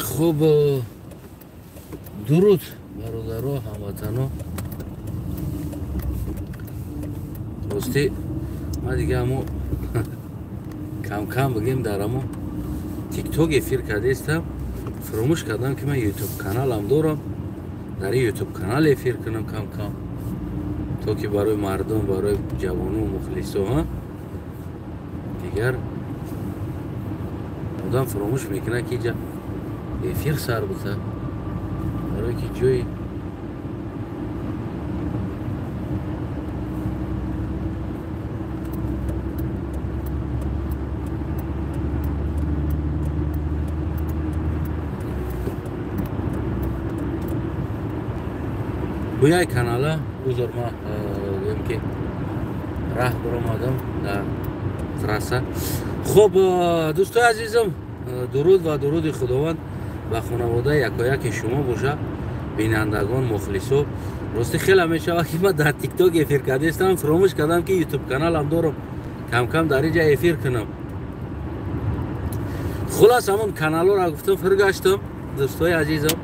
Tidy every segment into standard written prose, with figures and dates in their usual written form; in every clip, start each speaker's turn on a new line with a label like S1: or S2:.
S1: Хуб, дуруд бародаро, ҳамватано. Ростӣ ман дига ҳамо кам-кам бигем дар ҳамо тикток эфир кардастам, фаромӯш кардам ки ман ютуб каналам дорам, дар ин ютуб канал эфир кунам кам-кам, то ки барои мардум, барои ҷавону мухлисо. Ҳа, дигар одам фаромӯш мекунад ки иҷа эфир сар бута, барое ки ҷои буяй канала. Узр, ма гӯем ки раҳ баромадам дар трасса. Хуб, дӯстои азизам, дуруд ва дуруди Худованд ба хонаводаи якояки шумо боша, бинандагон, мухлисо. Ростӣ хеле мешавад ки ман дар тикток эфир кардастам, фаромӯш кардам ки ютуб каналам дорам, кам-кам дар инҷа эфир кунам. Хулас, ҳамон каналҳоро гуфтам, фиргаштам. Дӯстои азизам,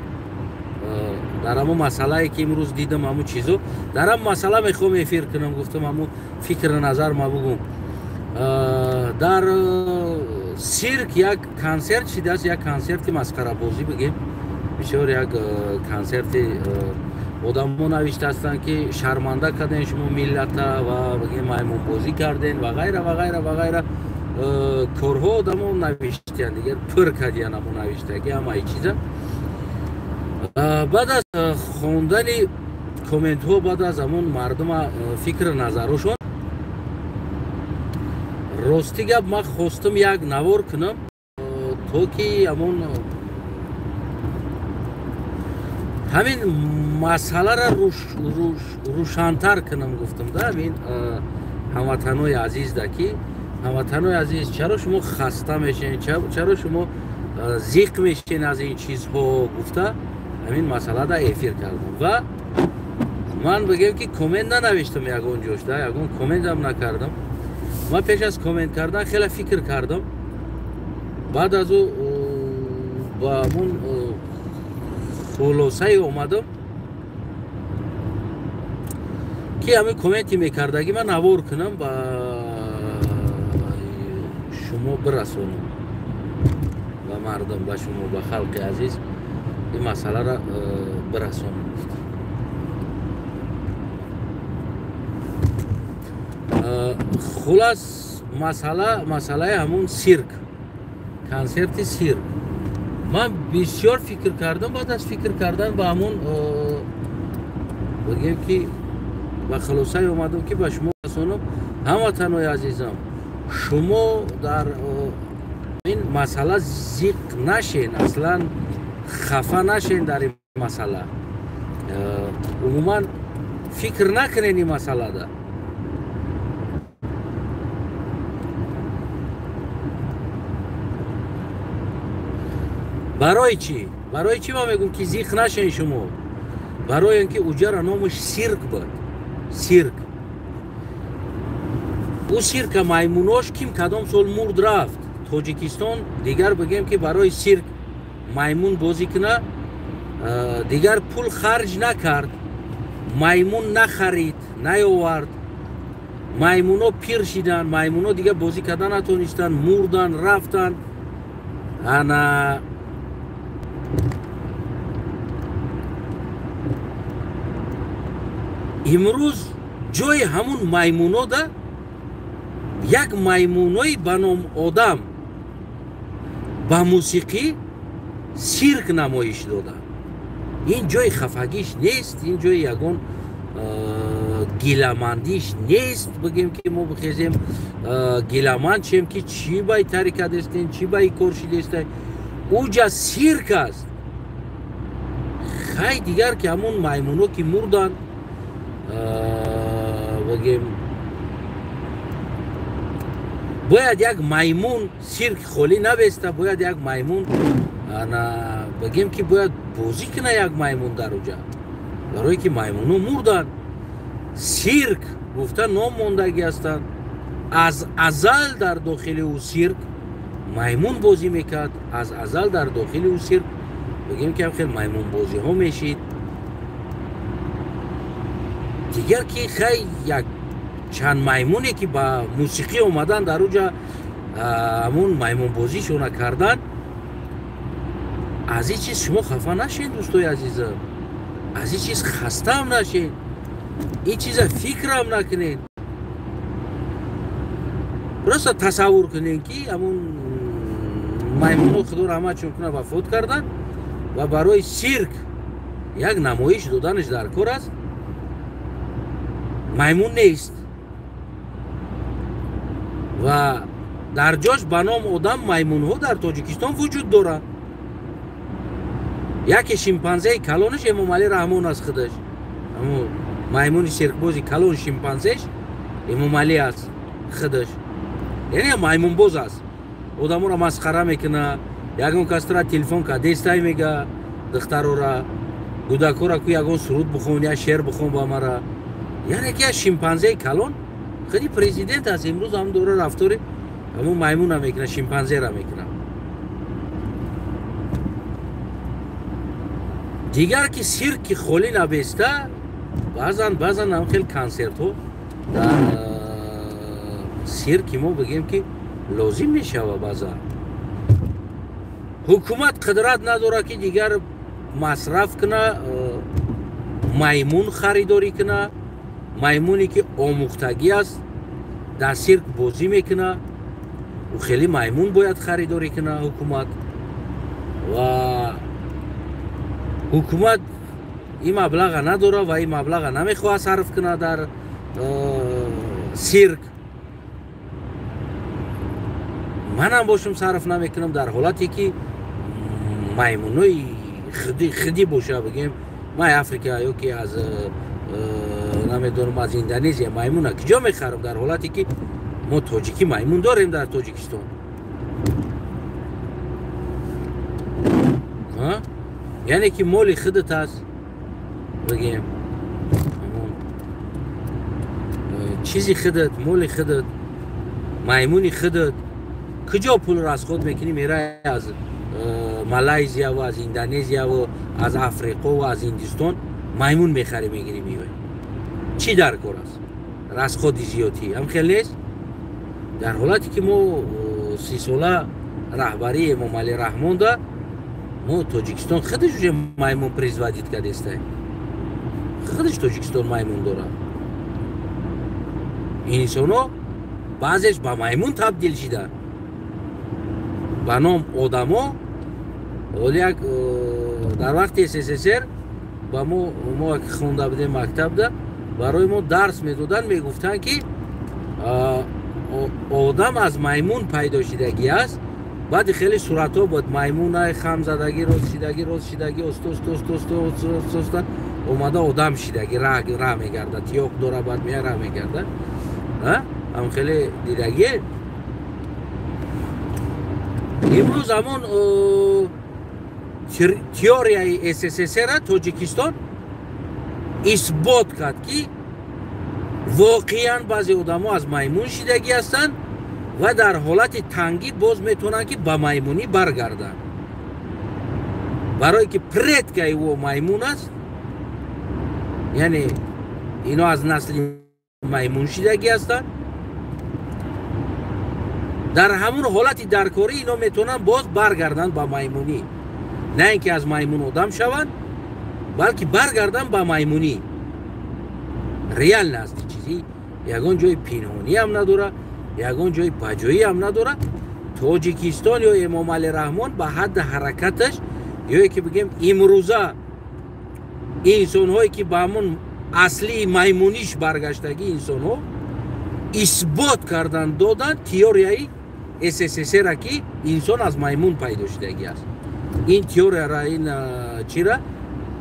S1: дар ҳамон масъалае ки имрӯз дидам, ҳамон чизо, дар ҳамон масъала мехоҳам эфир кунам, гуфтам ҳамон фикру назар ма бугум. Дар сирк як консерт шидааст, як консерти масхарабозӣ бигем, бисёр як консерти одамо навишта ҳастанд ки шарманда кардем шумо миллата ва бигем маймунбозӣ кардем ва ғайра ва ғайра ва ғайра корҳо одамо навиштиянд, дигар пур кардиян ҳамон навиштаги ҳамаи чиза. Баъд аз хондани комментҳо, баъд аз ҳамон мардума фикру назарошон, рости гап, ман хостам як навор кунам, то ки ҳамон ҳамин масъаларо рӯшантар кунам, гуфтам да ҳамин ҳамватанои азизда ки ҳамватанои азиз, чаро шумо хаста мешавед, чаро шумо зиқ мешавед аз ин чизҳо, гуфта ҳамин масъалада эфир кардам. Ва ман бигем ки коммент нанавиштам ягон ҷошда, ягон комментам накардам. Ман пеш аз коммент кардан хеле фикр кардам, баъд аз ӯ ба ҳамун хулосае омадам ки ҳамин комменти мекардагӣ ман навор кунам, ба шумо бирасонам, ба мардум, ба шумо, ба халқи азиз ин масъаларо бирасонам. Хулас, масъала масъалаи ҳамун сирк, консерти сирк. Ман бисёр фикр кардам, баъд аз фикр кардан ба ҳамун бигем ки ба хулосае омадам ки ба шумо расонам. Ҳамватанои азизам, шумо дар ин масъала зиқ нашен, аслан хафа нашен дар ин масъала, умуман фикр накунен ин масъалада. Барои чӣ? Барои чӣ ман мегӯм ки зиқ нашен шумо? Барои он ки уҷара номаш сирк буд. Сирк. Ӯ сирка маймунош ким кадом сол мурд рафт. Тоҷикистон дигар бигем ки барои сирк маймун бозӣ куна, дигар пул харҷ накард, маймун нахарид, наёвард. Маймуно пир шиданд, маймуно дигар бозӣ карда натонистанд, мурданд, рафтанд. Ана имрӯз ҷои ҳамун маймунода як маймунои ба ном одам ба мусиқӣ сирк намоиш дода. Ин ҷои хафагиш нест, ин ҷои ягон гиламандиш нест, бигем ки мо бихезем гиламанд шем ки чӣ ба тари кардестен, чӣ ба и кор шидестай. Уҷа сирк аст. Хай дигар ки ҳамун маймуно ки мурданд, бигем бояд як маймун сирк холӣ набеста, бояд як маймун, бигем ки бояд бозӣ куна як маймун дар уҷа, барое ки маймуно мурданд. Сирк гуфта ном мондагӣ ҳастанд. Аз азал дар дохили ӯ сирк маймун бозӣ мекард, аз азал дар дохили ӯ сирк Бигем ки хел маймунбозиҳо мешид. Дигар ки хай як чанд маймуне ки ба мусиқӣ омадан дар уҷа ҳамун маймунбозишона кардан, аз ин чиз шумо хафа нашед, дӯстои азизам, аз ин чиз хастаам нашед, ин чиза фикрам накунед. Просто тасаввур кунед ки ҳамун маймунҳо худо раҳматшон кунад вафот карданд ва барои сирк як намоиш доданаш дар кор аст. Маймун нест ва дар ҷош ба ном одам маймунҳо дар Тоҷикистон вуҷуд доранд. Яке шимпанзеи калонаш Эмомалӣ Раҳмон аст худаш. Ҳамун маймуни сиркбози калон шимпанзеш Эмомалӣ аст худаш. Яъне маймунбоз аст. Одаморо масхара мекунад, ягон кас тура телефон кард, дестай мега духтарора, кӯдакора ку ягон суруд бихон, я шеър бихон ба мара. Яъне ки шимпанзеи калон худи президент аст. Имрӯз ҳам дора рафтори ҳамун маймуна мекунад, шимпанзера мекунад. Дигар ки сирки холӣ набеста, баъзан ҳам хел консертҳо дар сирки мо бигем ки лозим мешава. Баъзан ҳукумат қудрат надорад ки дигар масраф куна, маймун харидорӣ куна, маймуне ки омӯхтагӣ аст, дар сирк бозӣ мекуна, ӯ хеле маймун бояд харидорӣ куна ҳукумат. Ва ҳукумат ин маблаға надорад ва ин маблаға намехоҳад сарф кунад дар сирк. Манам бошам сарф намекунам дар ҳолате ки маймунои хидӣ боша, бигем май Африка ё ки аз намедонам аз Индонезия маймуна куҷо мехарам, дар ҳолате ки мо тоҷикӣ маймун дорем дар Тоҷикистон. Яъне ки моли худат аст, бигем чизи худат, моли худат, маймуни худат. Куҷо пул расход мекунӣ? Мерай аз Малайзия ва аз Индонезия ва аз Африқо ва аз Ҳиндистон маймун мехарӣ, мегирӣ, меоӣ. Чӣ дар кор аст? Расходи зиёдӣ ҳам хел нест. Дар ҳолате ки мо 30 сола раҳбарии Эмомалӣ Раҳмонда, мо Тоҷикистон худаш уже маймун производит кардестай. Худаш Тоҷикистон маймун дорад. Инсонҳо баъзеш ба маймун табдил шиданд. Ба ном одамо. Ҳоло як дар вақти СССР ба мо ки хонда будем мактабда, барои мо дарс медоданд, мегуфтанд ки одам аз маймун пайдо шидагӣ аст. Баъди хеле суратҳо буд, маймунай хамзадагӣ, рост шидагӣ, рост шидагӣ, оста оста оста оста оста оста омада одам шидагӣ, раҳ мегардад, тиёқ дора, баъд мея раҳ мегардад. Ҳам хеле дидагӣ. Имрӯз ҳамон теорияи СССР-ра Тоҷикистон исбот кард ки воқеан баъзе одамо аз маймун шидагӣ ҳастанд ва дар ҳолати тангӣ боз метавонанд ки ба маймунӣ баргарданд. Барое ки предкаи ӯ маймун аст, яъне ино аз насли маймун шидагӣ ҳастанд. Дар ҳамун ҳолати даркорӣ ино метавонанд боз баргарданд ба маймунӣ. На ин ки аз маймун одам шаванд, балки баргарданд ба маймунӣ. Реально аст чизи, ягон ҷои пинҳонӣ ҳам надорад, ягон ҷои баҷоӣ ҳам надорад. Тоҷикистон ё Эмомалӣ Раҳмон ба ҳадди ҳаракаташ, ё ки бигем имрӯза инсонҳое ки ба ҳамун аслии маймуниш баргаштагӣ инсонҳо исбот кардан доданд теорияи СССР-ра ки инсон аз маймун пайдо шудагӣ аст. Ин теорияра, ин чира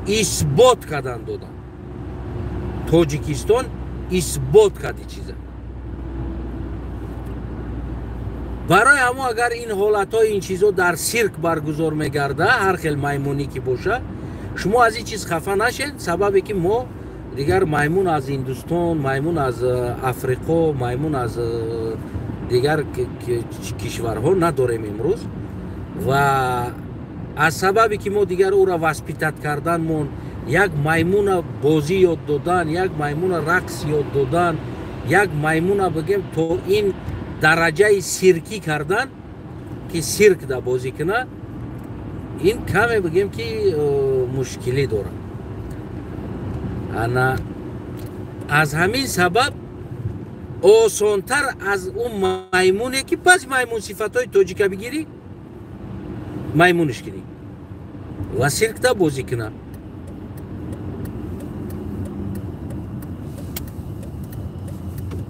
S1: исбот кардан доданд. Тоҷикистон исбот кард ин чиза. Барои ҳамо агар ин ҳолатҳо, ин чизо дар сирк баргузор мегарда, ҳар хел маймунӣ ки боша, шумо аз ин чиз хафа нашед. Сабабе ки мо дигар маймун аз Ҳиндустон, маймун аз Африқо, маймун аз дигар кишварҳо надорем имрӯз. Ва Аз сабабе ки мо дигар ӯра воспитать карданмон, як маймуна бозӣ ёд додан, як маймуна рақс ёд додан, як маймуна бигем то ин дараҷаи сиркӣ кардан ки сирк да бозӣ куна, ин каме бигем ки мушкилӣ дорад. Ана аз ҳамин сабаб осонтар аз ӯ маймуне ки баъзи маймун сифатҳои тоҷика бигирӣ, маймунш кунӣ ва сиркда бозӣ куна.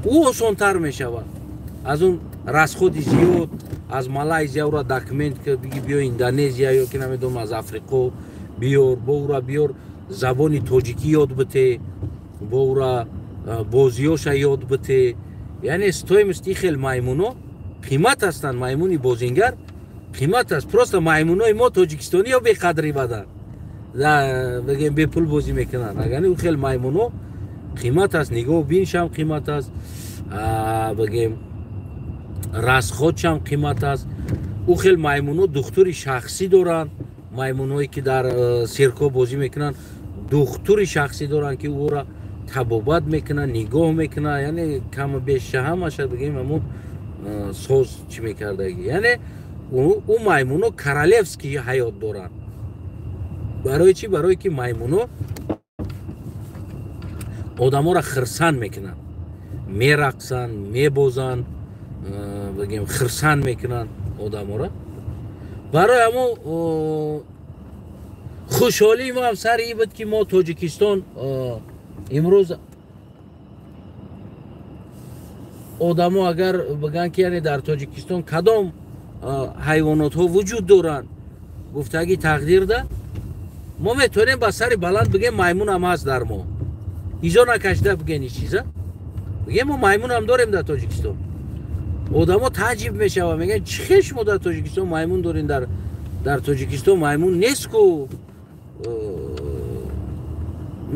S1: Ӯ осонтар мешавад аз он расходи зиёд, аз Малайзия ӯра документ биги биё Индонезия ё ки намедонам аз Африқо биёр, бо ӯра биёр забони тоҷикӣ ёд бите, бо ӯра бозиёша ёд бите. Яъне стоимости хел маймуно қимат ҳастанд. Маймуни бозингар қимат аст. Просто маймунои мо тоҷикистонӣ ё беқадри бадан бигем бепул бозӣ мекунанд. Агар ӯ хел маймуно қимат аст, нигоҳу биншам қимат аст, бигем расходшам қимат аст. Ӯ хел маймуно духтури шахсӣ доранд. Маймуное ки дар сиркҳо бозӣ мекунанд духтури шахсӣ доранд ки ӯра табобат мекунанд, нигоҳ мекунанд. Яъне каму беша ҳамаша бигем ҳамун соз чӣ мекардагӣ. Яъне ӯ маймуно королевский ҳаёт доранд. Барои чӣ? Барое ки маймуно одаморо хирсанд мекунанд, мерақсанд, мебозанд, бигем хирсанд мекунанд одаморо. Барои ҳамун хушҳолии мо ҳам сари ин буд ки мо Тоҷикистон имрӯз одамо агар бигӯянд ки яъне дар Тоҷикистон кадом ҳайвонотҳо вуҷуд доранд, гуфтагӣ тақдирда мо метавонем ба сари баланд бигем маймунам ҳаст дар мо. Изо накашида бигем ин чиза, бигем мо маймунам дорем дар Тоҷикистон. Одамо таъҷиб мешаванд, мегӯянд чӣ хел шумо дар Тоҷикистон маймун дорем, дар Тоҷикистон маймун нест ку.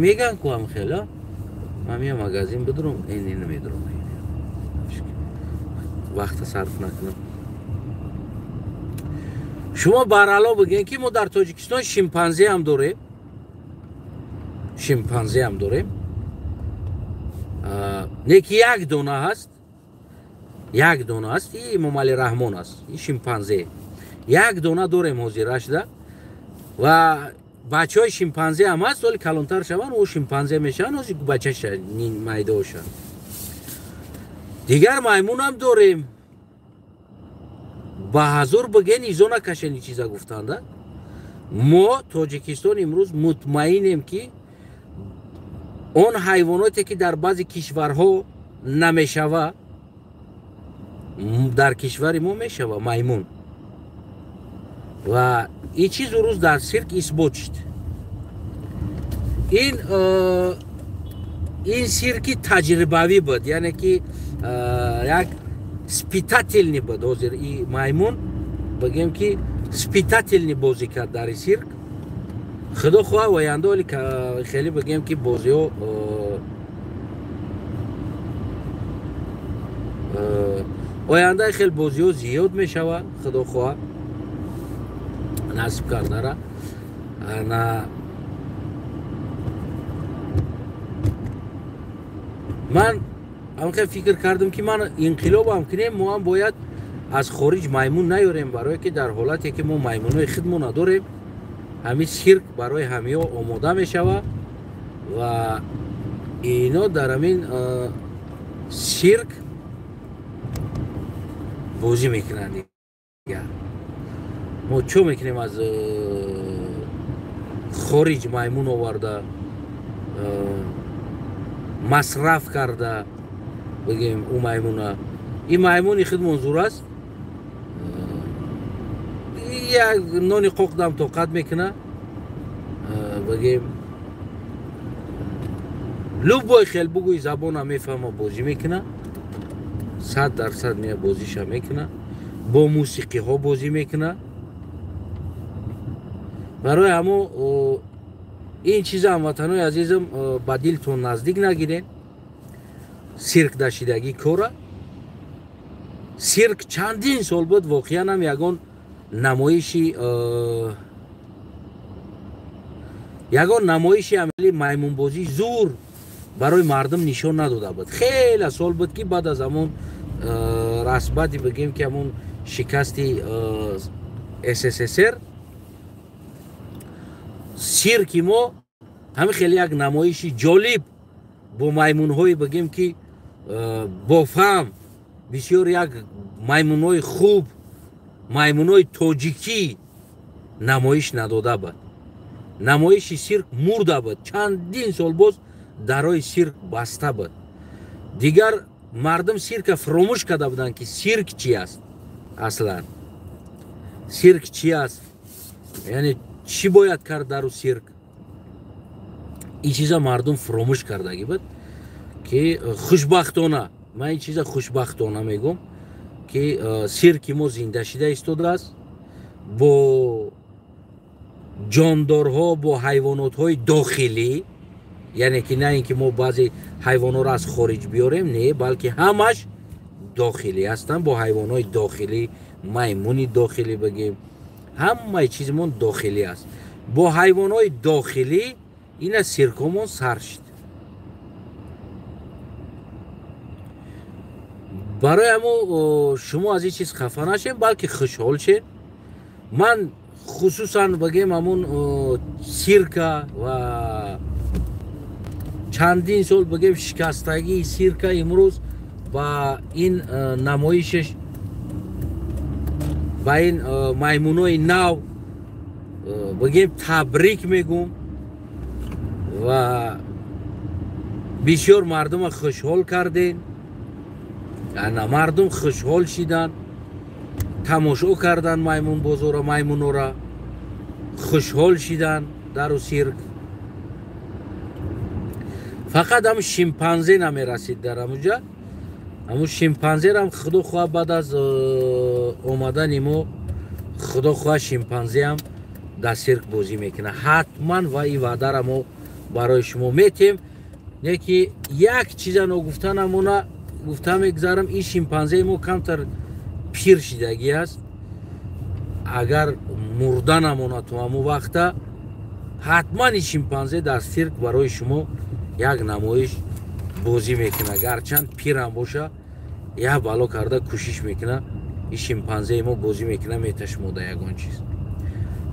S1: Мегӯянд ку ҳам хела. Ман меям магазин бидурам, ин намедурам, вақта сарф накунам. Шумо барало бигӯед ки мо дар Тоҷикистон шимпанзе ҳам дорем, шимпанзе ҳам дорем, не ки як дона ҳаст, як дона ҳаст, и Эмомалӣ Раҳмон аст, и шимпанзе як дона дорем ҳозирашда. Ва бачаҳои шимпанзе ҳам ҳаст, оли калонтар шаванд ӯ шимпанзе мешаванд, ҳозир бачаша майдаоша. Дигар маймунам дорем. Ба ҳазур бигӯен изо накашен ин чиза гуфтанда. Мо Тоҷикистон имрӯз мутмаинем ки он ҳайвоноте ки дар баъзе кишварҳо намешава, дар кишвари мо мешава маймун. Ва ин чиз рӯз дар сирк исбот шуд. Ин сирки таҷрибавӣ буд, яъне ки як испытательный буд. Ҳозир и маймун бигем ки испытательный бозӣ кард дар сирк. Худо хоҳад оянда оли хеле бигем ки бозиҳо оянда хел бозиҳо зиёд мешавад, худо хоҳад насиб кардара. Ана ман ҳамхел фикр кардам ки ман инқилобам кунем, мо ҳам бояд аз хориҷ маймун наёрем, барое ки дар ҳолате ки мо маймунҳои худмо надорем, ҳамин сирк барои ҳамиҳо омода мешавад ва ино дар ҳамин сирк бозӣ мекунанд. Дигар мо чо мекунем аз хориҷ маймун оварда, масраф карда бигем ӯ маймуна. Ин маймуни худ манзур аст, як нони қоқдам тоқат мекуна, бигем любой хел бугӯи забона мефаҳма, бозӣ мекуна, 100% мея бозиша мекуна, бо мусиқиҳо бозӣ мекуна. Барои ҳамо ин чиза ҳамватанои азизам ба дилтон наздик нагирен. Сирк дашидагӣ кора. Сирк чандин сол буд воқеан ҳам ягон намоиши Ягон намоиши амали маймунбозӣ зур барои мардум нишон надода буд. Хеле сол буд, ки баъд аз ҳамон расбади, бигем ки ҳамон шикасти СССР, сирки мо ҳамин хеле як намоиши ҷолиб бо маймунҳои, бигем ки бофаҳм, бисёр як маймунҳои хуб, маймунҳои тоҷикӣ намоиш надода буд. Намоиши сирк мурда буд, чандин сол боз дарои сирк баста буд. Дигар мардум сирка фуромӯш карда буданд, ки сирк чи аст, аслан сирк чи аст, яъне чӣ бояд кард дару сирк. Ин чиза мардум фуромӯш кардагӣ буд, ки хушбахтона, ман ин чиза хушбахтона мегӯм, ки сирки мо зинда шида истодааст бо ҷондорҳо, бо ҳайвонотҳои дохилӣ, яъне ки на ин ки мо баъзе ҳайвонҳоро аз хориҷ биёрем, не, балки ҳамаш дохилӣ ҳастанд, бо ҳайвонҳои дохилӣ, маймуни дохилӣ бигем, ҳамаи чизмон дохилӣ аст. Бо ҳайвонҳои дохилӣ ина сиркомон сар шид. Барои ҳамо шумо аз ин чиз хафа нашед, балки хушҳол шед. Ман хусусан бигем ҳамон сирка ва чандин сол бигем шикастагии сирка имрӯз ба ин намоишаш, ба ин маймунҳои нав бигем табрик мегӯм ва бисёр мардума хушҳол кардем. Ана мардум хушҳол шиданд, тамошо кардан маймунбозора, маймунора хушҳол шиданд дару сирк. Фақат ҳам шимпанзе намерасид дар ҳамуҷа. Ҳамун шимпанзерам худо хоҳа баъд аз омадани мо, худо хоҳа шимпанзеам дар сирк бозӣ мекунад ҳатман, ва ин ваъдара мо барои шумо метем. Не ки як чиза ногуфта намона, гуфта мегузарам, ин шимпанзеи мо камтар пир шидагӣ аст. Агар мурда намона то ҳамун вақта, ҳатман ин шимпанзе дар сирк барои шумо як намоиш бозӣ мекунад. Гарчанд пирам боша, як бало карда кӯшиш мекунад, ин шимпанзеи мо бозӣ мекунад, меташмода ягон чиз.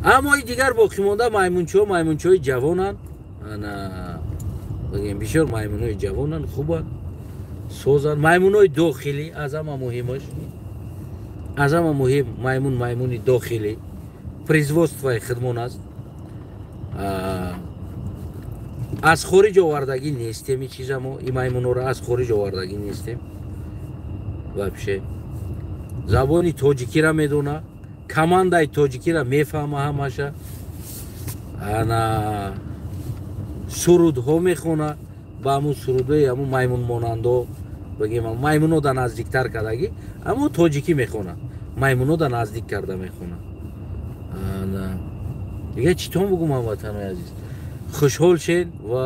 S1: Аммо и дигар боқимонда маймунчиҳо маймунчиҳои ҷавонанд, ана бигем бисёр маймунҳои ҷавонанд, хубанд, созанд. Маймунҳои дохилӣ аз ҳама муҳимаш, аз ҳама муҳим маймун, маймуни дохилӣ, производствои хидмон аст. Аз хориҷ овардагӣ нестем ин чиза, мо ин маймунҳоро аз хориҷ овардагӣ нестем. Вообще забони тоҷикиро медона, командаи тоҷикиро мефаҳма ҳамаша, ана сурудҳо мехона ба ҳамун сурудҳои ҳамун маймунмонандо, бигем маймунҳо да наздиктар кардагӣ, аммо тоҷикӣ мехона, маймунҳо да наздик карда мехона. Дига чӣ тон бугум, ҳамватанои азиз, хушҳол шед ва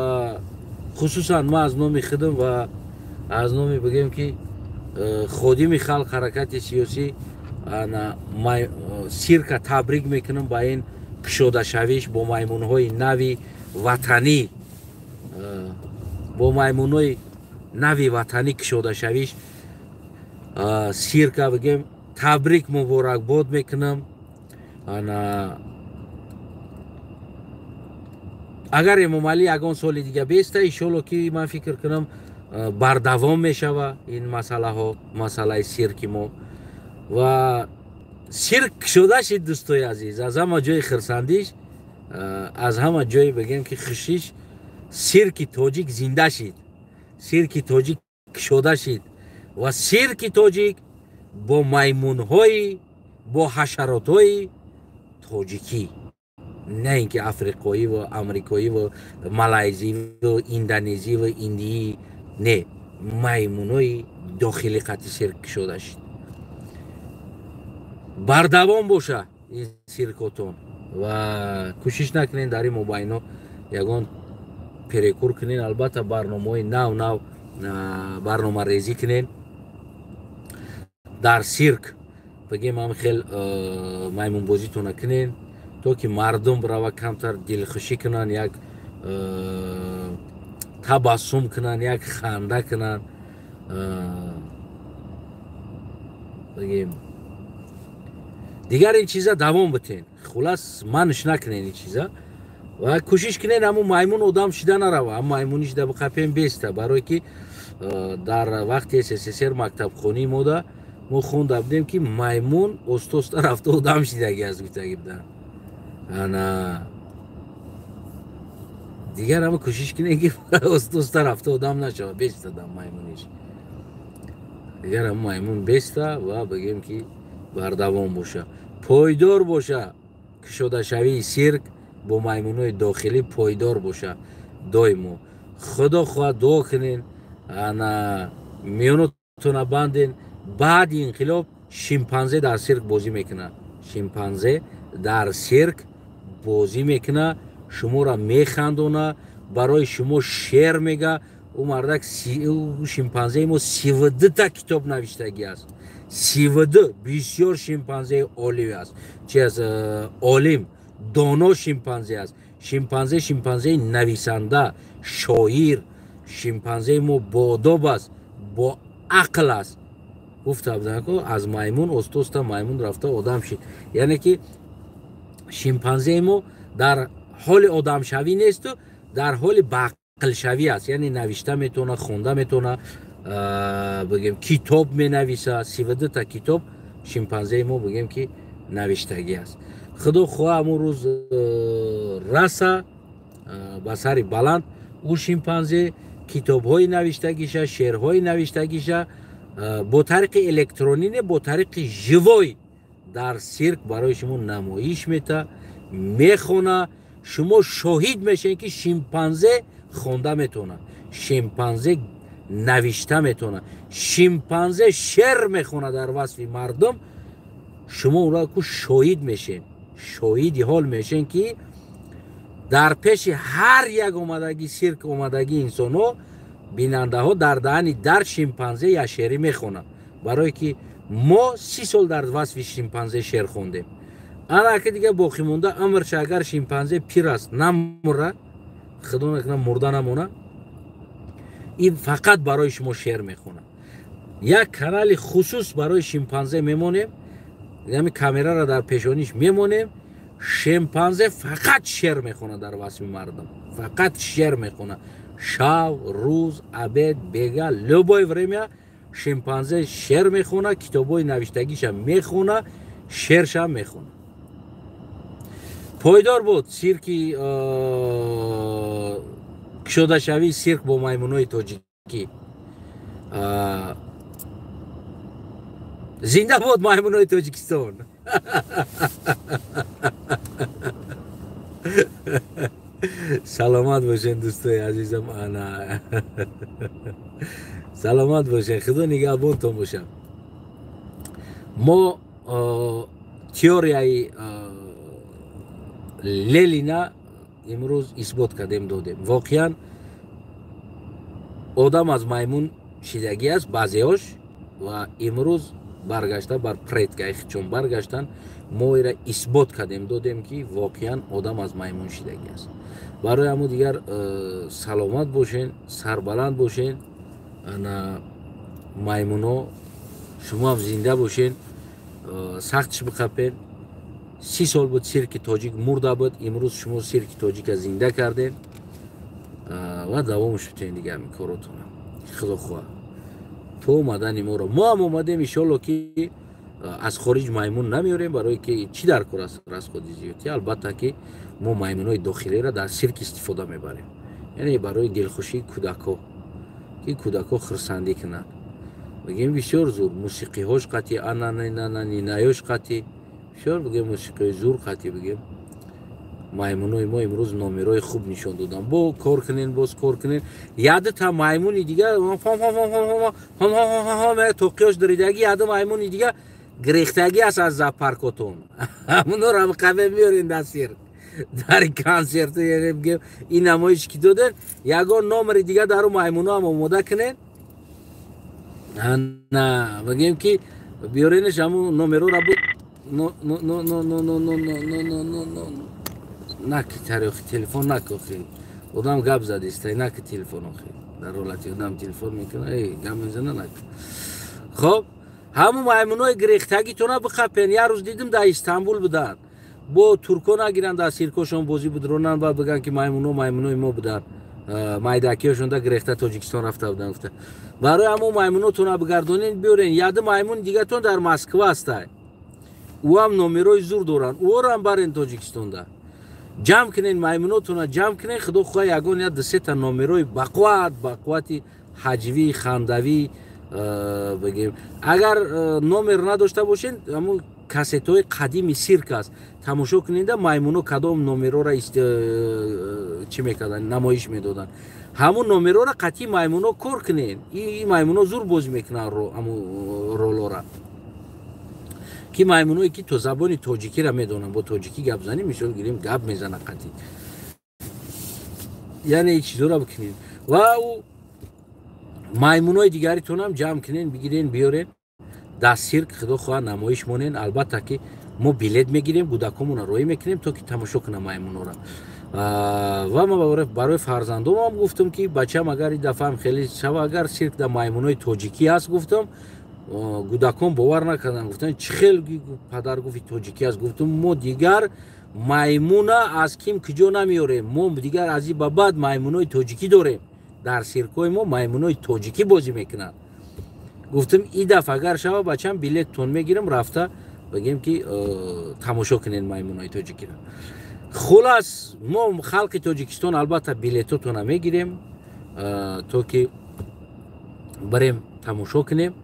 S1: хусусан ман аз номи худам ва аз номи бигем ки ходими халқ, ҳаракати сиёсӣ, сирка табрик мекунам ба ин кушодашавиш бо маймунҳои нави ватанӣ, бо маймунҳои нави ватанӣ кушодашавиш сирка бигем табрик муборакбод мекунам. Ана агар Эмомалӣ ягон соли дига беста, иншолло ки ман фикр кунам бардавом мешава ин масъалаҳо, масъалаи сирки мо. Ва сирк кушода шид, дӯстои азиз, аз ҳама ҷои хирсандиш, аз ҳама ҷое бигем ки хушиш, сирки тоҷик зинда шид, сирки тоҷик кушода шид ва сирки тоҷик бо маймунҳои, бо ҳашаротҳои тоҷикӣ, на ин ки африқоӣ ва амрикоӣ ва малайзӣ ва индонезӣ ва индиӣ, не, маймунҳои дохили қати сирк кушода шид. Бардавом боша ин сиркотон ва кӯшиш накунед дар ин мобайно ягон перекур кунед. Албатта барномаҳои нав нав барномарезӣ кунед дар сирк, бигем ҳам хел маймунбозитона кунед, То ки мардум бирава, камтар дилхушӣ кунанд, як табассум кунанд, як ханда кунанд. Бигем, дигар ин чиза давом битен. Хулас, манш накунен ин чиза ва кӯшиш кунен, ҳамун маймун одам шида нарава, ҳам маймунӣ шида биқапен, беста. Барое ки дар вақти СССР мактабхонии мода мо хонда будем, ки маймун оста-оста рафта одам шидаги аст, гуфтаги буданд. Ана дигар ҳама кӯшиш кунем, ки оста-оста рафта одам нашава, беста дам маймуниш. Дигар ҳама маймун беста ва бигем, ки бардавом боша, пойдор боша. Кушодашавии сирк бо маймунҳои дохилӣ пойдор боша доимо. Худо хоҳад, дуо кунен, ана миёнотона банден. Баъди инқилоб шимпанзе дар сирк бозӣ мекунад, шимпанзе дар сирк бозӣ мекунад, шуморо механдона, барои шумо шер мега. Ӯ мардак, шимпанзеи мо 32-та китоб навиштагӣ аст, 32. Бисёр шимпанзеи олӣ аст, чи аст, олим, доно шимпанзе аст. Шимпанзе, шимпанзеи нависанда, шоир. Шимпанзеи мо боодоб аст, бо ақл аст. Гуфта буданд, аз маймун оста-оста маймун рафта одам шид. Яъне ки шимпанзеи мо дар ҳоли одамшавӣ несту, дар ҳоли баақлшавӣ аст. Яъне навишта метавона, хонда метавона, бигем, китоб менависа. 32-та китоб шимпанзеи мо, бигем, ки навиштагӣ аст. Худо хоҳа, ҳамун рӯз раса ба сари баланд ӯ шимпанзе китобҳои навиштагиша, шеърҳои навиштагиша бо тариқи электронӣ не, бо тариқи живой дар сирк барои шумо намоиш мета, мехона. Шумо шоҳид мешавед, ки шимпанзе хонда метавонад, шимпанзе навишта метавонад, шимпанзе шеър мехонад дар васфи мардум. Шумо ӯро ку шоҳид мешед, шоҳиди ҳол мешен, ки дар пеши ҳар як омадагӣ сирк омадагӣ инсонҳо, бинандаҳо, дар даҳани дар шимпанзе як шеърӣ мехонад. Барое ки мо 30 сол дар васфи шимпанзе шеър хондем. Ана аки дига боқӣ монда амрша, агар шимпанзе пир аст, намура, худо накунад, мурда намона, ин фақат барои шумо шеър мехонад. Як канали хусус барои шимпанзе мемонем, ҳами камераро дар пешониш мемонем. Шимпанзе фақат шеър мехонад дар васфи мардум, фақат шеър мехонад. Шав, рӯз, обед, бега, любое время шимпанзе шеър мехонад, китобҳои навиштагиша мехона, шеърша мехонад. Пойдор буд сирки, кушодашавии сирк бо маймунҳои тоҷикӣ. Зинда бод маймунҳои Тоҷикистон! Саломат бошен, дӯстои азизам. Ана, саломат бошен, худо нигаҳбонтон бошад. Мо теорияи Ленина имрӯз исбот кардем, додем. Воқеан одам аз маймун шидагӣ аст баъзеҳош ва имрӯз баргашта бар предкаи чун баргаштан. Мо ира исбот кардем, додем, ки воқеан одам аз маймун шидагӣ аст. Барои ҳамун дигар саломат бошен, сарбаланд бошен. Ана, маймуно, шумоам зинда бошен, сахтш биқапен. 30 сол буд сирки тоҷик мурда буд, имрӯз шумо сирки тоҷика зинда кардем ва давом шудем. Дига ҳамин коротона, худо хоҳад, то омадани моро. Мо ҳам омадем, иншолло, ки аз хориҷ маймун намеорем. Барое ки чӣ дар кор аст расходи зиёдӣ? Албатта, ки мо маймунҳои дохилиро дар сирк истифода мебарем, яъне барои дилхушии кӯдакҳо, ки кӯдакҳо хурсандӣ кунанд. Бигем, бисёр зур мусиқиҳош қатъи, ананинананинайош қатъи, бисёр, бигем, мусиқиҳои зур қатъи. Бигем, маймунҳои мо имрӯз номерҳои хуб нишон доданд. Бо кор кунен, боз кор кунен. Ядта маймуни дига тоқиёш даридагӣ, яда маймуни дига гирехтагӣ аст аз зоопаркотон. Ҳамунро қабе меорен дар сирк, дар консерту. Ин намоиш ки доден, ягон номери дига дару маймуно ҳам омода кунен. На, бигем, ки биёренеш, ҳамун номерора буд. Но но но но но но но но но но но но наки тариохи телефон накохи. Одам гап задистай, наки телефон охи. Дар ҳолати одам телефон мекуна, эй, гап мезана, наки. Хоб, ҳамун маймунои гирехтагитона биқапен. Як рӯз дидим, дар Истанбул буданд. Бо турко нагиранд, дар сиркошон бозӣ будронанд, баъд бигӯянд, ки маймуно маймунои мо буданд. Майдакиёшонда гирехта Тоҷикистон рафта буданд, гуфта. Барои ҳамун маймунотона бигардонед, биёрен. Яды маймун дигатон дар Москва ҳастай. Ӯ ҳам номерои зур доранд. Ӯро барен Тоҷикистонда. Ҷамъ кунен маймунотона, ҷамъ кунен, худо хоҳа, ягон я дусета номерои бақувват, бақуввати ҳаҷвӣ, хандавӣ бигем. Агар номер надошта бошен, ҳамун кассетҳои қадими сирк аст, тамошо кунеда, маймуно кадом номерора чӣ мекарданд, намоиш медоданд, ҳамун номерора қатъи маймуно кор кунен. И маймуно зур бозӣ мекунанд ҳамун ролора, ки маймуное ки то забони тоҷикиро медонанд, бо тоҷикӣ гап занӣ, мисол гирем, гап мезана қатъи. Яъне чизора бикунед ва ӯ маймунои дигаритонам ҷамъ кунен, бигирен, биёрен дар сирк, худо хоҳа, намоиш монен. Албатта ки мо билет мегирем, кӯдакомона роҳӣ мекунем, то ки тамошо кунам маймунора. Ва ма барои фарзандомам гуфтам, ки бачам, агар ин дафъаам хеле шава, агар сирк дар маймунои тоҷикӣ ҳаст, гуфтам. Кӯдакон бовар накарданд, гуфтанд: «Чӣ хел, падар, гуфти тоҷикӣ аст?» Гуфтам: «Мо дигар маймуна аз ким куҷо намеорем, мо дигар аз ин ба баъд маймунои тоҷикӣ дорем, дар сиркҳои мо маймунои тоҷикӣ бозӣ мекунанд», гуфтам. И дафъа агар шава, бачам, билеттон мегирам, рафта, бигем ки, тамошо кунед маймунои тоҷикиро. Хулас, мо халқи Тоҷикистон албатта билетотона мегирем, то ки барем, тамошо кунем.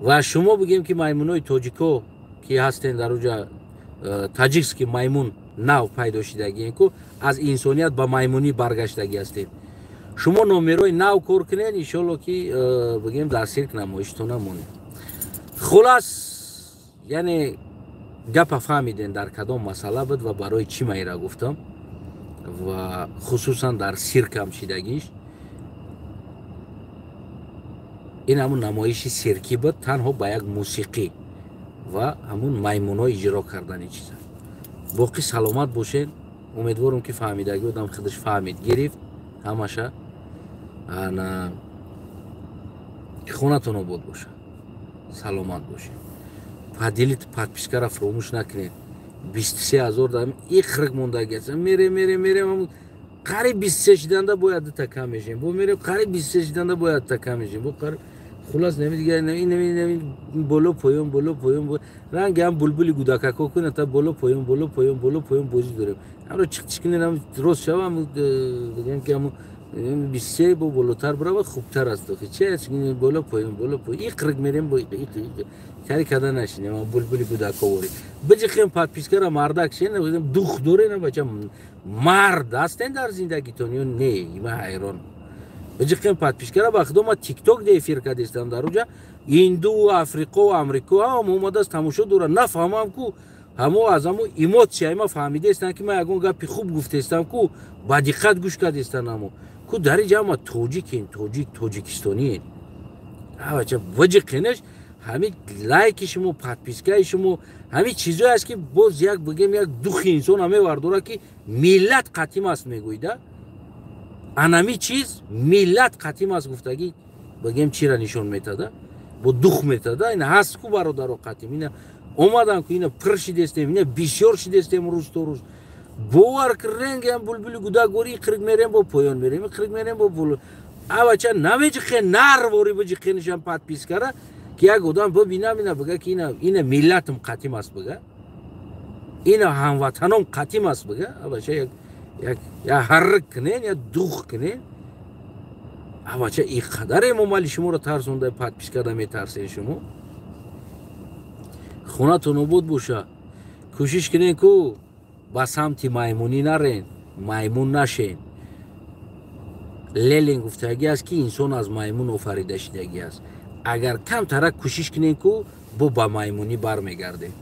S1: Ва шумо, бигем ки, маймунои тоҷико ки ҳастен дар уҷа, таджикский маймун нав пайдо шидагиен ку, аз инсоният ба маймунӣ баргаштагӣ ҳастем, шумо номерои нав кор кунед, иншолло ки, бигем, дар сирк намоиштона монед. Хулас, яъне гапа фаҳмиден, дар кадом масъала буд ва барои чӣ ма ира гуфтам, ва хусусан дар сиркам шидагиш. Ин ҳамун намоиши сиркӣ буд, танҳо ба як мусиқӣ ва ҳамун маймуно иҷро кардани чиза. Боқӣ саломат бошед. Умедворам, ки фаҳмидагӣ одам худаш фаҳмид, гирифт ҳамаша. Ана хонатон обод бошад, саломат бошед. Поделить, подпискара фуромӯш накунед. 23 000 дам иқриқ мондаги аст. Мерем, мерем, мерем, қариб 23 шиданда бояд дута кам мешем, бо мерем, қариб 23 шиданда бояд дута кам мешем, бо қариб. Хулас, неми дигар неми, боло поён, боло поён, ранги ҳам булбули гудакако кунад, та боло поён, боло поён, боло поён бозӣ дорем. Ҳамро чиқ кунем, рост шавам, бигем ки ҳамун 23 бо болотар бирава, хубтар аст. Охи че боло поён, боло поён, иқриқ мерем, бо кари када нашинем, булбули гудаковори биҷиқем. Подпискара, мардак шен, дух дорена, бача, мард ҳастен дар зиндагитон ё не? Ма ҳайрон. Биҷиқем подпискара. Ба худо, ма Тикток де эфир кардестам, дар уҷа инду, Африқо, Амрико ҳам омадааст, тамошо дора. Нафаҳмам ку, ҳамо аз ҳамо эмоцияи ма фаҳмидаестанд, ки ман ягон гапи хуб гуфтестам ку, ба диққат гӯш кардестанд. Ҳамо ку дар инҷа ҳама тоҷикен, тоҷик, тоҷикистониен. Бача, виҷиқенаш ҳамин лайки шумо, подпискаи шумо, ҳамин чизое аст, ки боз як, бигем, як духи инсона мевардора, ки миллат қатим аст мегӯида. Анами чиз миллат қатим аст гуфтагӣ, бигем, чира нишон метада, бо дух метада. Ина ҳаст ку бародаро қатим, ина омадан ку, ина пир шидестем, ина бисёр шидестем. Рӯз то рӯз, бовар ки, ренгиам булбули гудак гори, иқриқ мерем, бо поён мерем, иқриқ мерем, бо боло. Авача намеҷиқе, нарвори биҷиқенишам подпискара, ки як одам бибинам, ина бига, ки ина миллатам қатим аст, бига, ина ҳамватаном қатим аст, бига. Авача, як ҳаррик кунен, як дух кунен. Авача, и қадар Эмомали шуморо тарсонда, подпискада метарсен шумо. Хонатон обод боша. Кӯшиш кунен ку ба самти маймунӣ нарен, маймун нашен. Ленин гуфтагӣ аст, ки инсон аз маймун офарида шидагӣ аст. Агар камтарак кӯшиш кунем ку, бо ба маймунӣ бармегардем.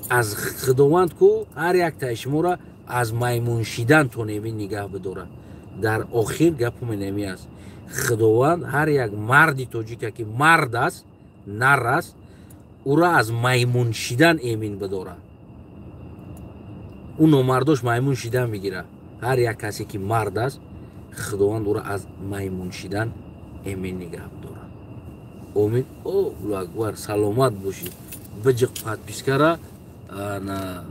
S1: Аз худованд ку ҳар яктаи шуморо аз маймун шидан то неми нигаҳ бидорад. Дар охир гапум неми аст: худованд ҳар як марди тоҷика, ки мард аст, нар аст. Ура аз маймун шидан эмин бидора. Ӯ номардош маймун шидан мегира. Ҳар як касе ки мард аст, Худованд ура аз маймун шидан эмин нигаҳ бидорад. Омин. О, Акбар, саломат бошӣ. Биҷиқ подпискара на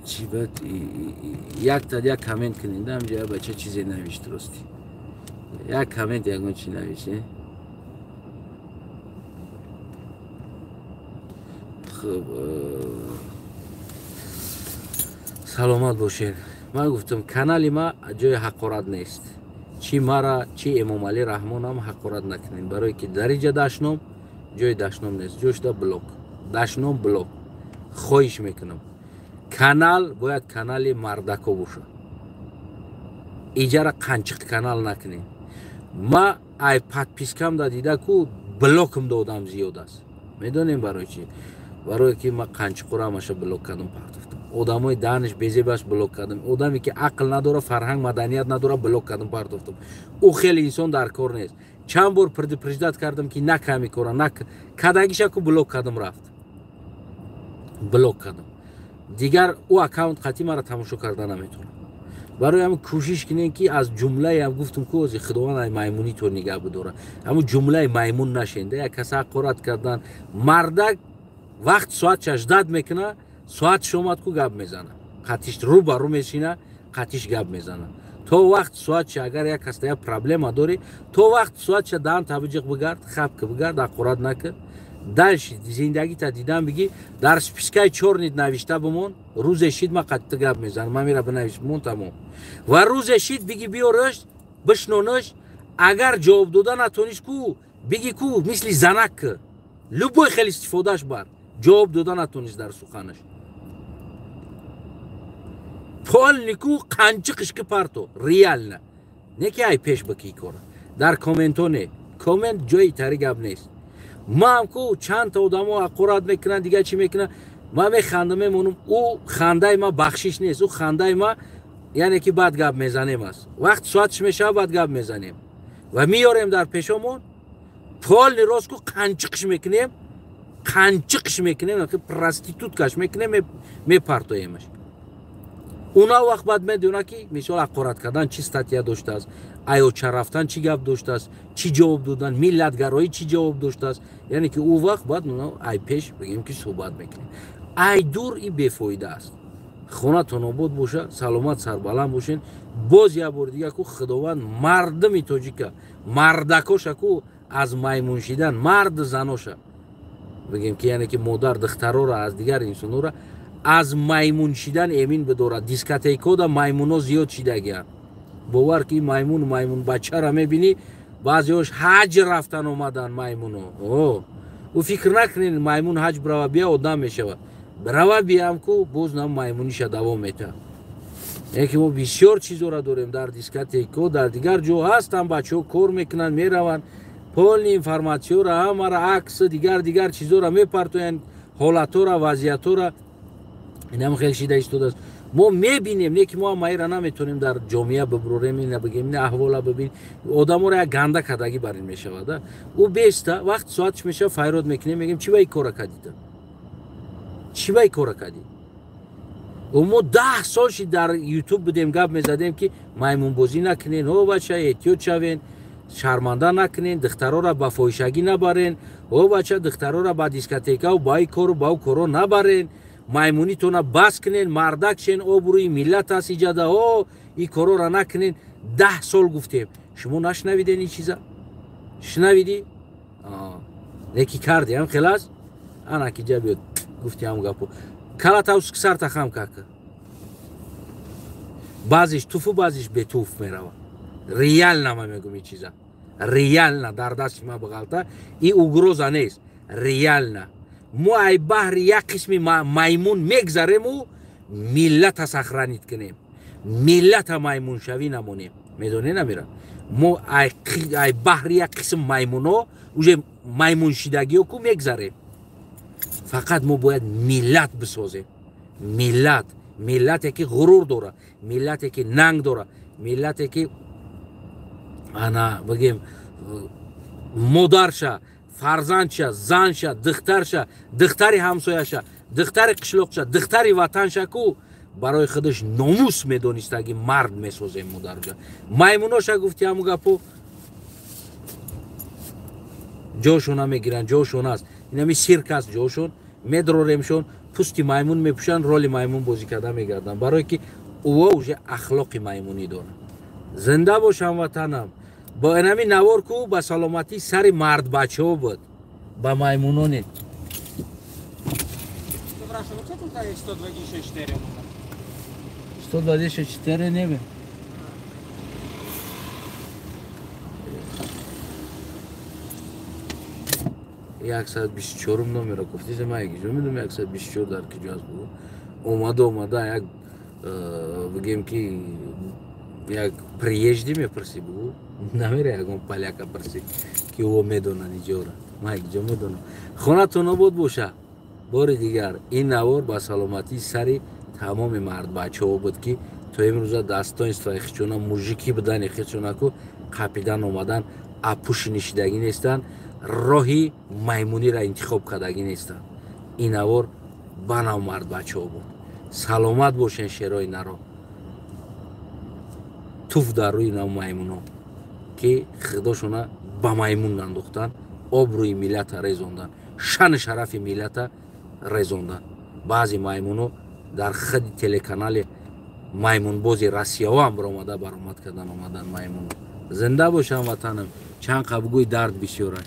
S1: чӣ бад якта як коммент кунед, ҳамҷа бача чизе навишт рости. Як коммент ягон чи навишт. Хуб, саломат бошед. Ман гуфтам, канали ма ҷои ҳақорат нест. Чӣ мара, чӣ Эмомалӣ Раҳмонам ҳақорат накунед, барое ки дар инҷа дашном, ҷои дашном нест. Ҷошда блок, дашном блок. Хоҳиш мекунам, канал бояд канали мардако бошад. Иҷара қанчиқ канал накунед. Ма ай подпискам да дида ку блокам додам зиёд аст. Медонем барои чӣ? Барое ки ма қанчиқура ҳамаша блок кардам, партофтам. Одамои даниш безебаш блок кардам. Одаме ки ақл надора, фарҳанг, маданият надора, блок кардам, партофтам. Ӯ хеле инсон дар кор нест. Чанд бор предупреждать кардам ки наками кора, нак кадагиша ку блок кардам, рафт. Блок кардам. Дигар ӯ аккаунт қатъи мара тамошо карда наметавонам. Барои ҳамин кӯшиш кунем ки аз ҷумлаам гуфтум ку ози Худованд ай маймунӣ то нигаҳ бидора. Ҳамун ҷумлаи маймун нашенда, як каса ҳақорат кардан. Мардак вақт соатша ждат мекуна, соатш омад ку гап мезана. Қатиш рӯ ба рӯ мешина, қатиш гап мезана. То вақт соатша агар як касда як проблема дорӣ, то вақт соатша даҳан табиҷиқ бигард, хап ки бигард, ҳақорат накун. Дальше зиндагита дидан бигӣ, дар спискаи чорнит навишта бимон, рӯзе шид ма қатъи гап мезанам, ман мера бинавис бимон тамом. Ва рӯзе шид бигӣ биёраш, бишнонаш, агар ҷавоб дода натониш ку, бигӣ ку мисли занак ки. Любой хел истифодаш бар, ҷавоб дода натониш дар суханаш. Полнику қанчиқиш ки парто, реально. Не ки ай пеш бикӣ кора. Дар комментҳо не. Коммент ҷои тари гап нест. Ман ку чанд та одамо ҳақорат мекунанд, дигар чӣ мекунанд, ман механдам, мемонам. Ӯ хандаи ма бахшиш нест, ӯ хандаи ма яъне ки бад гап мезанем аст. Вақт соатш мешавад, бад гап мезанем ва меёрем дар пешомон, полни рост ку қанчиқш мекунем, қанчиқш мекунем, проституткаш мекунем, мепартоемаш. Уна вақт баъд медонад ки мисол ҳақорат кардан чӣ статья доштааст, аёча рафтан чӣ гап доштааст, чӣ ҷавоб додан, миллатгароӣ чӣ ҷавоб доштааст. Яъне ки ӯ вақт баъд уна ай пеш бигем ки суҳбат мекунем. Ай дур и бефоида аст. Хонатон обод боша, саломат сарбаланд бошен. Боз як бори дига ку Худованд мардуми тоҷика, мардакоша ку аз маймун шидан, мард заноша бигем ки яъне ки модар духтарора аз дигар инсонора аз маймун шидан эмин бидорад. Дискотекода маймуно зиёд шидагианд. Бовар ки маймун маймун бачара мебинӣ, баъзеҳош ҳаҷ рафтан омадан маймуно. Ӯ фикр накунед маймун ҳаҷ бирава бия одам мешавад. Бирава биям ку боз нам маймуниша давом метаҳад. Яъне ки мо бисёр чизора дорем дар дискотеко, дар дигар ҷо ҳастанд бачаҳо кор мекунанд, мераванд, полни информатсияро ҳамара акс дигар дигар чизора мепартоянд, ҳолатҳоро, вазъиятҳоро. Инам хеле шида истодааст. Мо мебинем, не ки мо ҳам айра наметонем дар ҷомеа бибурем, ина бигем, ина аҳвола бибин. Одаморо як ганда кардагӣ бар ин мешавад. Ӯ беста вақт соатш мешавад, файрод мекунем, мегем чӣ ба ин кора кардида? Чӣ ба ин кора кардӣ? Мо 10 сол шид дар ютуб будем, гап мезадем ки маймунбозӣ накунен, о бача эҳтиёт шавен, шарманда накунен, духтарора ба фоҳишагӣ набарен, о бача духтарора ба дискотекаву ба ин кору ба ӯ коро набарен, маймунитона бас кунен, мардак шен, обрӯи миллат аст иҷада, о ин корора накунен. 10 сол гуфтем. Шумо нашунавиден ин чиза? Шунавидӣ? Неки карди, ҳам хел аст? Ана ки ҷа биёд гуфти ҳам гапо. Калатавск сарта хам кака. Баъзеш туфу, баъзеш бетуф мерава. Реально ма мегум ин чиза. Реально дар дасти ма бағалта и угроза нест. Реально. Мо ай баҳри як қисми маймун мегзарему миллата сохранить кунем. Миллата маймуншавӣ намонем. Медонед намира? Мо ай баҳри як қисм маймуно уже маймуншидагиё ку мегзарем. Фақат мо бояд миллат бисозем. Миллат, миллате ки ғурур дора, миллате ки нанг дора, миллате ки ана бигем модарша, Фарзандша, занша, духтарша, духтари ҳамсояша, духтари қишлоқша, духтари ватанша ку барои худаш номус медонистаги мард месозем мо дар ҷа. Маймуноша гуфти ҳаму гапо ҷошона мегиранд, ҷошон аст. Инами сирк аст ҷошон, медроремшон, пусти маймун мепӯшанд, роли маймун бозӣ карда мегарданд, барое ки ӯо уже ахлоқи маймунӣ доранд. Зинда бош, ҳамватанам. Бо инами навор ку ба саломатӣ сари мардбачаҳо буд, ба маймуноне.
S2: Przepraszam, co tutaj jest 124 numer?
S1: 124 nie wiem. Яксад бисту чорум номеро гуфтизе, ман якиҷо медонам 124 дар киҷо аст. Бугу омада омада як бигем ки як приезжий мепурсӣ, бугу намера ягон поляка пурсӣ ки ӯ медонад иҷора, ман якиҷо медонам. Хонатон обод боша. Бори дигар ин навор ба саломатии сари тамоми мардбачаҳо буд, ки то имрӯза достоинствои хичона, мужикӣ будани хичонаку қапидан омадан, апуши нишидагӣ нестанд, роҳи маймуниро интихоб кардагӣ нестанд. Ин навор ба нав мардбачаҳо буд. Саломат бошен, шерои наро. Туф дар рӯи нав маймуно, ки худошона ба маймун андохтанд, обрӯи миллата резонданд, шану шарафи миллата резонданд. Баъзе маймуно дар худи телеканали маймунбози Россияҳо ҳам баромада баромад кардан омадан маймуно. Зинда бошам, ватанам. Чанд қабгӯи дард бисёрад.